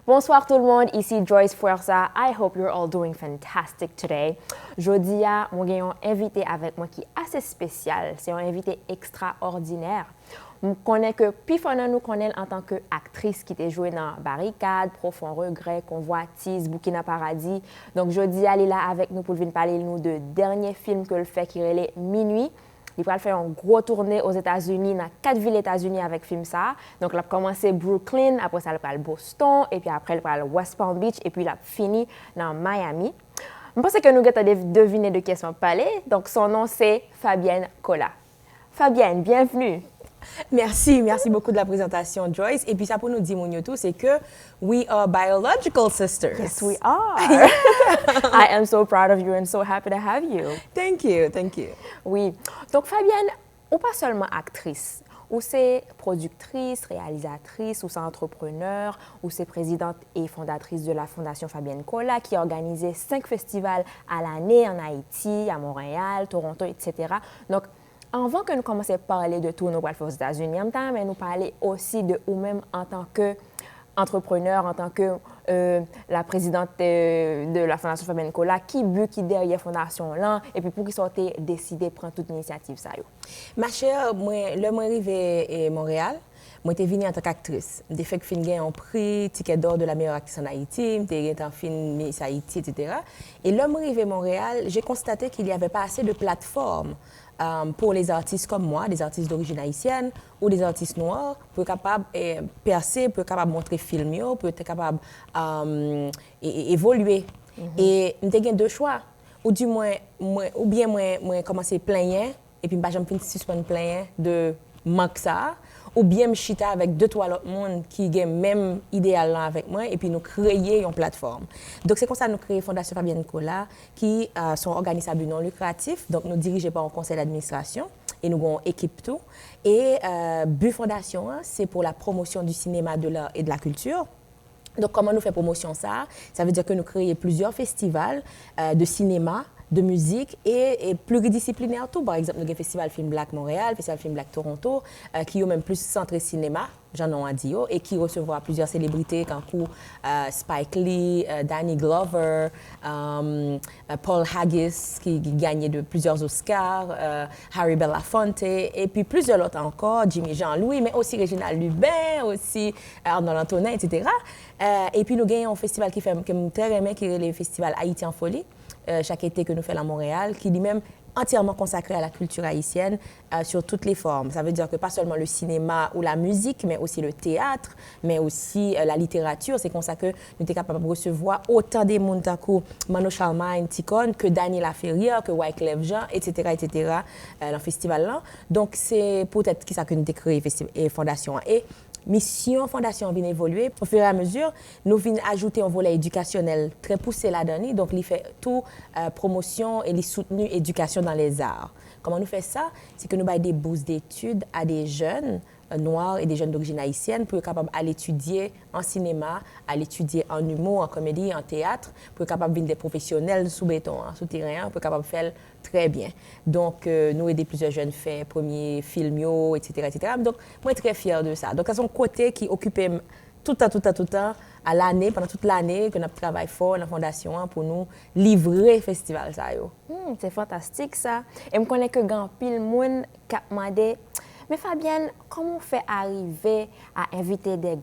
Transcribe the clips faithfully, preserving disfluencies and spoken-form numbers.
Bonsoir tout le monde, ici Joyce Fuerza. I hope you're all doing fantastic today. Jodi a, mwen gen yon envite avèk mwen ki ase espesyal. Se yon envite ekstraòdinè. M konnen ke pifò nan nou konnen l antanke aktris ki te jwe nan Barikad, Profon Regrè, Konvwatiz, Bouki nan Paradi. Donk, jodi a, li la avèk nou pou l vin pale nou de dènye fim ke l fè ki rele Minuit. Li pral fè yon gwo toune Ozetazini, nan kat vil Etazini avèk fim sa a. Donk, l ap kòmanse Brooklyn, apre sa, l pral Boston, epi apre, l pral West Palm Beach, epi l ap fini nan Miami. M panse ke nou gentan dev-, devine de kiyès m ap pale. Donk, son non se Fabienne Colas. Fabienne, bienvenue. Merci, merci beaucoup de la présentation, Joyce. Epi sa pou nou di moun yo tou, se ke we are biological sisters. Yes, we are. I am so proud of you and so happy to have you. Thank you, thank you. Wi. Donk, Fabienne, ou pa sèlman aktris. Ou se pwodiktris, reyalizatris, ou se antreprenè, ou se prezidant e fondatris de la Fondation Fabienne Colas, ki òganize senk festival a lane an Ayiti, a Montréal, Toronto, et cetera. Donk, anvan ke nou kòmanse pale de tou nou pral fè Ozetazini an, m ta renmen nou pale osi de ou menm antanke antreprenè, antanke, euh, la présidente, euh, de la Fondation Fabienne Colas, ki bi ki dèyè fondasyon w lan, epi poukisa w te deside pran tout inisyativ sa yo? Ma chère, mwen, lè mwen rive e, Montréal, mwen te vini antanke aktris. M te fèk fin gen yon pri Ticket d'Or de la meilleure actrice en Haïti, m te gentan fin Miss Haïti, et cetera. Et lè mwen rive Montréal, j'ai constaté qu'il y avait pas assez de plateformes euh, pour les artistes comme moi, des artistes d'origine haïtienne ou des artistes noirs, pou yo kapab eh, pèse, pou yo kapab montre fim yo, pou yo te kapab um, e, e, evolye. E m te gen de chwa. Ou di mwen, mwen, oubyen mwen, mwen kòmanse plenyen, epi m pa janm fin sispann plenyen de mank sa a, oubyen m chita avèk de twa lòt moun ki gen menm ideyal lan avèk mwen, epi nou kreye yon platfòm. Donk se konsa nou kreye Fondasyon Fabienne Colas, ki uh, se yon òganis a bi non likratif, donk nou dirije pa yon konsèy d'administrasyon, e nou gen yon ekip tou. E uh, bi fondasyon an, se pour la promotion du cinéma, de l'art et de la culture. Donk, kòman nou fè pwomosyon sa a? Sa vle di ke nou kreye plizyè festival euh, de sinema, de mizik e, e pliridisiplinè tou. Pa egzanp, nou gen Festival Film Black Montréal, Festival Film Black Toronto, euh, ki yo menm plis santre sinema, jan non an di yo, e ki resevwa plizyè selebrite kankou euh, Spike Lee, euh, Danny Glover, euh, euh, Paul Haggis, ki, ki ganye de plizyè Oscar, euh, Harry Belafonte, epi plizyè lòt ankò, Jimmy Jean-Louis, men osi Reginald Lubin, osi Arnold Antonin, et cetera. Euh, epi nou gen yon festival ki fè ke m trè renmen, ki rele Festival Haïti en Folie, euh, chak ete ke nou fè l an Montréal, ki li menm antyèman konsakre a la kilti ayisyèn euh, sur toutes les formes. Ça veut dire que pas seulement le cinéma ou la musique, mais aussi le théâtre, mais aussi euh, la littérature. Se konsa ke nou te kapab resevwa otan de moun tankou Manno Charlemagne, Ticone, ke Dany Laferrière, ke Wyclef Jean, et cetera, et cetera, euh, nan festival lan. Donk, se poutèt ki sa ke nou te kreye festi- e fondasyon an. E misyon fondasyon an vin evolye. Au fur et à mesure, nou vin ajoute yon volè edikasyonèl trè pouse ladan li. Donk, li fè tou euh, pwomosyon e li soutni edikasyon dans les arts. Kòman nou fè sa? Se ke nou bay de bous detid a de jèn euh, nwa e de jèn dorijin ayisyèn pou yo kapab al etidye an sinema, al etidye an imo, an komedi, an teyat, pou yo kapab vin de pwofesyonèl sou beton an, sou teren an, pou yo kapab fè l trè byen. Donk, euh, nou ede plizyè jèn fè premye fim yo, et cetera, et cetera. Donk, mwen trè fyè de sa. Donk, sa se yon kote ki okipe m toutan, toutan, toutan, a lane, pandan tout lane ke n ap travay fò nan fondasyon an pou nou livre festival sa yo. Hmm, se fantastik sa. E m konnen ke gen anpil moun k ap mande, men Fabienne, kòman w fè arive a envite de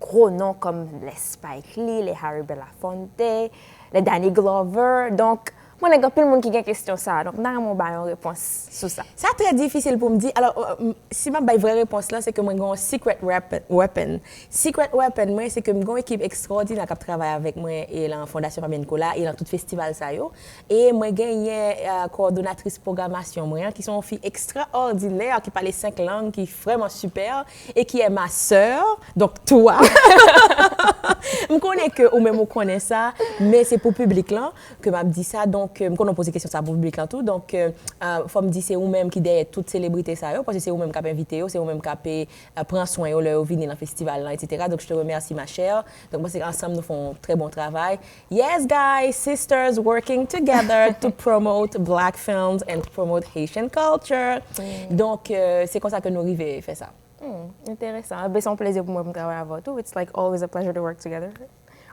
gwo non kòm les Spike Lee, les Harry Belafonte, les Danny Glover? Donk, m konnen gen anpil moun ki gen kesyon sa a. Donk, m ta renmen w ba yon repons sou sa. Sa trè difisil pou m di. Alò, euh, m- si m ap bay vrè repons lan, se ke mwen gen yon secret weapon. weapon. Secret weapon mwen, se ke m gen yon ekip ekstraòdinè k ap travay avèk mwen e lan Fondasyon Fabienne Colas e lan tout festival sa yo. E mwen genyen euh, kowòdonatris pwogramasyon mwen an, ki se yon fi ekstraòdinè, ki pale senk lang, ki vrèman sipè, e ki est ma sœur, donc toi. M konnen ke ou menm ou konnen sa, men se pou piblik lan ke m ap di sa. Donk, euh, m konnen w poze kesyon sa pou piblik lan tou. Donk, euh, euh, fò m di se ou menm ki dèyè tout selebrite sa yo, paske se ou menm k ap envite yo, se ou menm k ap euh, pran swen yo lè yo vini nan festival lan, et cetera. Donc, je te remercie, ma chère. Donc, mwen panse ansanm nou fè yon trè bon travay. Yes, guys, sisters working together to promote black films and to promote Haitian culture. Donk, euh, se konsa ke nou rive fè sa. Hmm, enteresan. Ebyen, se yon plezi pou mwen pou m travay avè w tou. It's like always a pleasure to work together.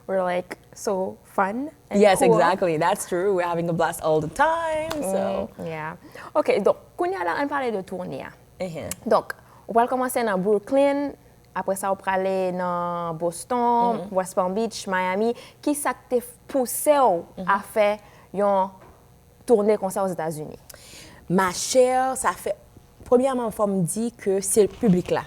We're like so fun and Yes, cool. Exactly. That's true. We're having a blast all the time. So, Mm, yeah. Ok, donk, kounye a la, ann pale de toune a. Mhm. Donk, ou pral kòmanse nan Brooklyn, apre sa ou prale nan Boston, Mhm. West Palm Beach, Miami. Ki sa k te pouse w Mhm. a fè yon toune konsa Ozetazini? Ma chère, sa fè, premyèman, fò m di ke se piblik la.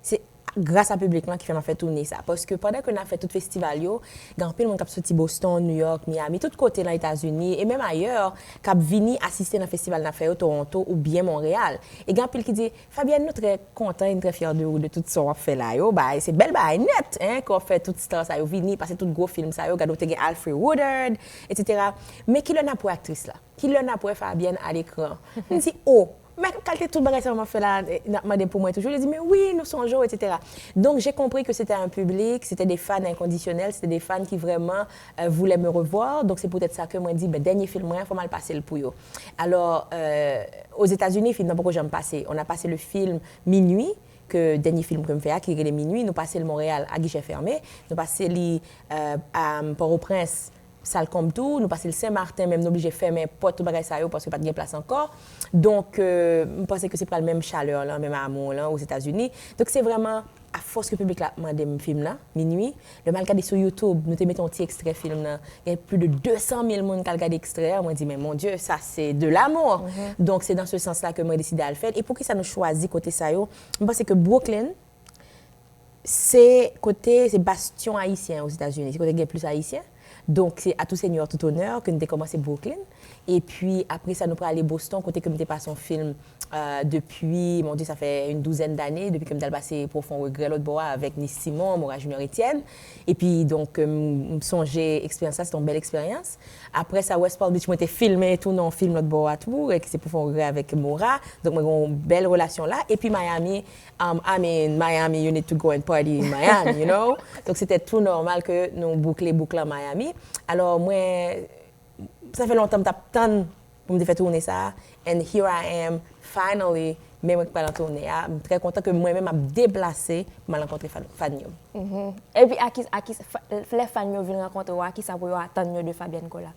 Se gras a piblik lan ki fè m ap fè toune sa. Paske pandan ke n ap fè tout festival yo, gen anpil moun k ap soti Boston, New York, Miami, tout kote nan Etazini, e menm ayè, k ap vini asiste nan festival n ap fè yo, Toronto oubyen Monreyal. E gen anpil ki di, Fabienne, nou trè kontan e n trè fyè de ou, de tout sa w ap fè la yo. Bay, se bèl bagay nèt, hein, ke w ap fè tout star sa yo vini, pase tout gwo fim sa yo, gade w te gen Alfre Woodard, etsetera. Men kilè n ap wè aktris la? Kilè n ap wè Fabienne à l'écran? M di, oh, men kalite tout bagay sa yo m ap fè la, n ap mande pou mwen toujou. Li di, mais oui, nous songeons, etsetera. Donc, j'ai compris que c'était un public, c'était des fans inconditionnels, c'était des fans qui vraiment euh, voulaient me revoir. Donc, c'est peut-être ça que mwen di, ben, dènye fim mwen, fò m al pase l pou yo. Alors, euh, aux États-Unis, fim nan poko janm pase. On a passé le film Minuit, ke dènye fim ke m fè a, ki rele Minuit, nou pase l Montréal à guichet fermé, nou pase li euh, à Port-au-Prince, Salcombe tou, nou pase l Saint-Martin, menm nou oblije fèmen pòt, tout bagay sa yo, paske pa t gen plas ankò. Donk, euh, m panse ke se pral menm chalè lan, menm amour lan, aux États-Unis. Donk, se vrèman, afòs ke piblik la ap mande m fim nan, Minuit, lè m al gade sou YouTube, nou te mete yon ti ekstrè fim nan, gen plus de deux cent mille moun k al gade ekstrè a, mwen di, men mon Dieu, ça c'est de l'amour. Donk, se dans ce sens-là que mwen deside al fè l. E poukisa nou chwazi kote sa yo? M panse ke Brooklyn, se kote, se bastyon ayisyen Ozetazini, se kote gen plis ayisyen. Donk, se à tout seigneur, tout honneur ke n te kòmanse Brooklyn. Epi, apre sa, nou prale Boston, kote ke m te pase yon fim euh, depi, mon Dieu, ça fait une douzaine d'années, depi ke m t al pase Profond Regret lòt bò a avèk Nice Simon, Mora Junior Etienne. Epi, donk, euh, m m sonje eksperyans la, se te yon bèl eksperyans. Apre sa, West Palm Beach, mwen te filme tou nan yon fim lòt bò a tou, ki se Profond Regret avèk Mora. Donk, mwen gen yon bèl relasyon la. Epi Miami, um, I mean, Miami, you need to go and party in Miami, you know? Donk, se te tou nòmal ke nou boukle bouk lan Miami. Alò, mwen, sa fè lontan m t ap tann pou m te fè toune sa, and here I am, finally, men mwen ki pral nan toune a. M trè kontan ke mwen menm ap deplase pou m al rankontre fan, fan yo. Mhm. Epi, a ki, a ki, fa- lè fan yo vin rankontre w, a ki sa pou yo atann yo de Fabienne Colas?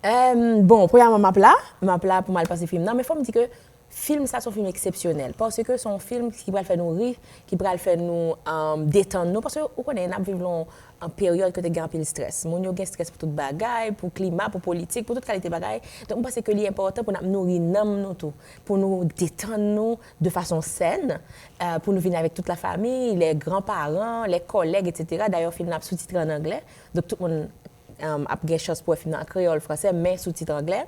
Euh, bon, premyèman, m ap la, m ap la pou m al pase fim nan, men fò m di ke fim sa se yon fim eksepsyonèl, paske se yon fim ki pral fè nou ri, ki pral fè nou um, detann nou, paske ou konnen, n ap viv lan yon peryòd kote gen anpil strès. Moun yo gen strès pou tout bagay, pou klima, pou politik, pou tout kalite bagay. Donk, m panse ke li enpòtan pou n ap nouri nanm nou tou, pou nou detann nou de fason sèn, euh, pou nou vini avèk tout la famille, les grands-parents, les collègues, etsetera. Dayè, fim nan ap soutitre an anglè, donk tout moun um, ap gen chans pou wè fim nan an kreyòl, fransè, men sou tit anglè.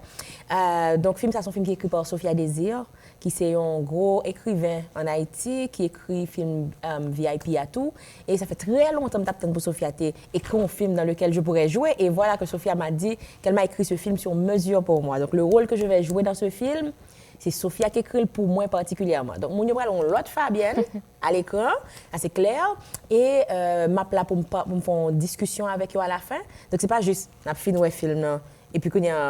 Euh, donk, fim sa se yon fim ki ekri pa Sophia Désir, ki se yon gwo ekriven ann Ayiti, ki ekri fim um, V I P a tou. E sa fè trè lontan m t ap tann pou Sophia te écrit un film dans lequel je pourrais jouer. Et voilà que Sophia m'a dit qu'elle m'a écrit ce film sur mesure pour moi. Donc, le rôle que je vais jouer dans ce film, se Sophia ki ekri l pou mwen patikilyèman. Donk, moun yo pral wè yon lòt Fabienne à l'écran, sa se klè. E euh, m ap la pou m pa- pou m fè yon diskisyon avèk yo alafen. Donk, se pa jis n ap fin wè fim nan, epi kounye a,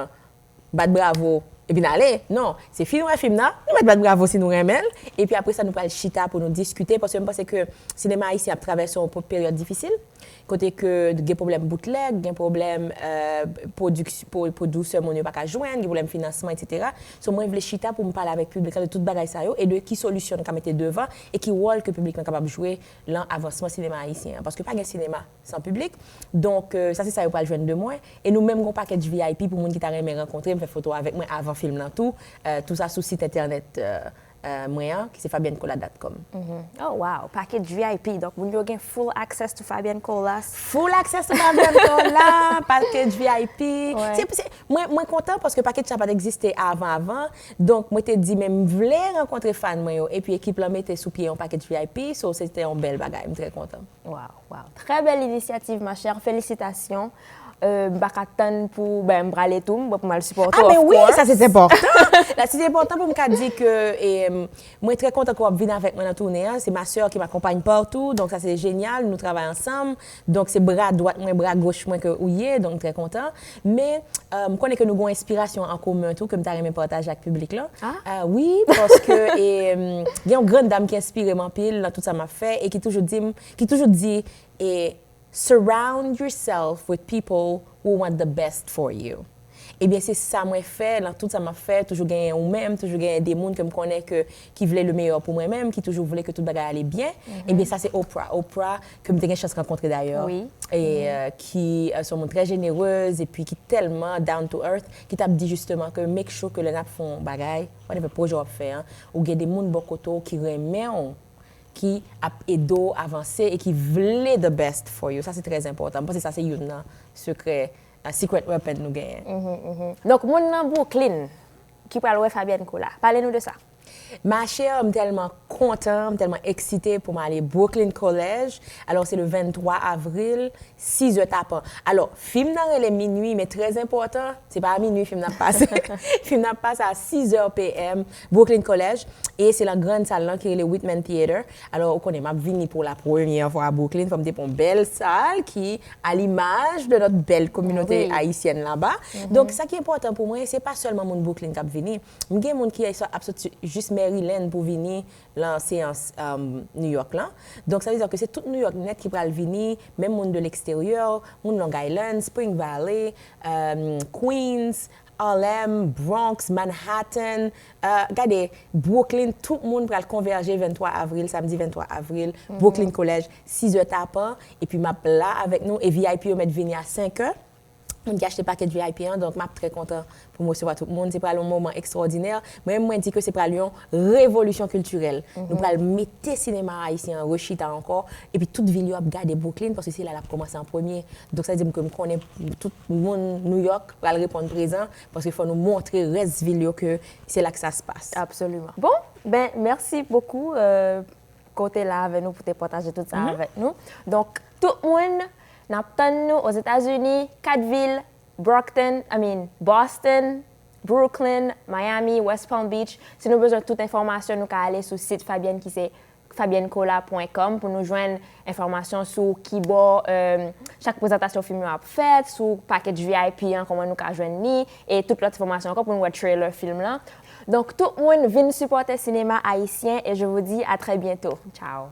bat bravo, epi n ale. Non, se fin wè fim nan, nou mèt bat bravo si nou renmen l. Epi apre sa, nou pral chita pou nou diskite, paske m panse ke sinema ayisyen ap travèse yon peryòd difisil. Kote ke gen pwoblèm boutlèg, gen pwoblèm euh, pwodiksyon, pwo, pwo dousè moun yo pa ka jwenn, gen pwoblèm finansman, etsetera. So, mwen vle chita pou m pale avèk piblik la de tout bagay sa yo e de ki solisyon n ka mete devan e ki wòl ke piblik lan kapab jwe lan avansman sinema ayisyen an. Paske pa gen sinema san piblik. Donk, euh, sa se sa yo pral jwenn de mwen. E nou menm gen yon pakèt V I P pou moun ki ta renmen rankontre m, fè foto avèk mwen avan fim lan tou. Euh, tou sa sou sit entènèt euh, euh, mwen an, ki se fabienne colas dot com. Mhm. Oh, wow. Package V I P. Donk, moun yo gen full access to Fabienne Colas. Full access to Fabienne Colas, package V I P. Ouais. Se, se, mwen, mwen kontan paske package sa pa t egziste avan, avan. Donk, mwen te di, men m vle rankontre fan mwen yo. Epi ekip lan mete sou pye yon package V I P. So, se te yon bèl bagay. M trè kontan. Wow, wow. Très belle initiative, ma chère. Félicitations. Euh, m pa ka tann pou, ben, m prale tou, m pou m al sipòte Ah, w, ben of oui, course. Sa se enpòtan. La, se enpòtan pou m ka di ke e, mwen trè kontan ke w ap vin avèk mwen nan toune an. Se ma sè ki m akonpay patou, donk sa se jenyal, nou travay ansanm. Donk se bra dwat mwen, bra goch mwen ke ou ye, donk m trè kontan. Men, euh, m konnen ke nou gen yon enspirasyon an komen tou, ke m ta renmen pataje ak piblik lan. Ah. Euh, wi, paske e, gen yon grann dam ki enspire m anpil nan tout sa m ap fè e ki toujou di m, ki toujou di, e, Surround yourself with people who want the best for you. Ebyen, se sa mwen fè nan tout sa m ap fè. Toujou genyen ou menm, toujou genyen de moun ke m konnen ke, ki vle le meyè pou mwen menm, ki toujou vle ke tout bagay ale byen. Ebyen, sa se Oprah. Oprah, ke m te gen chans rankontre dayè. Wi. E, euh, ki, euh, se yon moun trè jenerez epi ki tèlman down to earth, ki t ap di jisteman ke make sure ke lè n ap fè yon bagay, whatever pwojè w ap fè an, ou gen de moun bò kote w ki renmen w, ki ap ede w avanse e ki vle the best for you. Sa se trè enpòtan. M panse sa se youn nan sekrè, uh, secret weapon nou genyen. Donk, moun nan Brooklyn ki pral wè Fabienne Colas, pale nou de sa. Ma chère, m tèlman kontan, m tèlman eksite pou m ale Brooklyn College. Alò, se le venntwa avril, sis è tapan. Alò, fim nan rele Minui, men trè enpòtan, se pa a minui fim nan ap pase. Fim nan ap pase a sis è p m, Brooklyn College, e se nan grann sal lan ki rele Whitman Theater. Alò, ou konnen, m ap vini pou la premyè fwa a Brooklyn, fò m te pran yon bèl sal ki à l'image de notre belle communauté Wi. Haïtienne là-bas. Donk, sa ki enpòtan pou mwen, se pa sèlman moun Brooklyn k ap vini. M gen moun ki ap soti jis Maryland pou vini lan seyans, um, New York lan. Donk, sa vle di ke se tout New York nèt ki pral vini, menm moun de l'extérieur, moun Long Island, Spring Valley, um, Queens, Harlem, Bronx, Manhattan, euh, gade, Brooklyn, tout moun pral konvèje venntwa avril, samdi venntwa avril, Brooklyn College, sis è tapan, epi m ap la avèk nou, e V I P yo mèt vini a senk è. Moun ki achte package V I P an, donk m ap trè kontan pou m resevwa tout moun. Se pral yon moman ekstwòdinè. Mwen menm, mwen di ke se pral yon revolisyon kiltirèl. Nou pral mete sinema ayisyen an rechita ankò, epi tout vil yo ap gade Brooklyn, paske se la l ap kòmanse an premye. Donk, sa vle di ke m konnen tout moun New York pral reponn prezan, paske fò nou montre rès vil yo ke se la ke sa se pase. Absolument. Bon, ben, merci beaucoup, euh, ke w te la avèk nou pou te pataje tout sa avèk nou. Donk, tout moun, n ap tann nou Ozetazini, kat vil, Brockton, I mean, Boston, Brooklyn, Miami, West Palm Beach. Si nou bezwen tout enfòmasyon, nou ka ale sou sit Fabienne ki se fabienne colas point com pou nou jwenn enfòmasyon sou kibò, euh, chak prezantasyon fim yo ap fèt, sou package V I P an, kòman nou ka jwenn li, e tout lòt enfòmasyon ankò pou nou wè trailer fim lan. Donk, tout moun vin sipòte sinema ayisyen, e je vous dis à très bientôt. Ciao.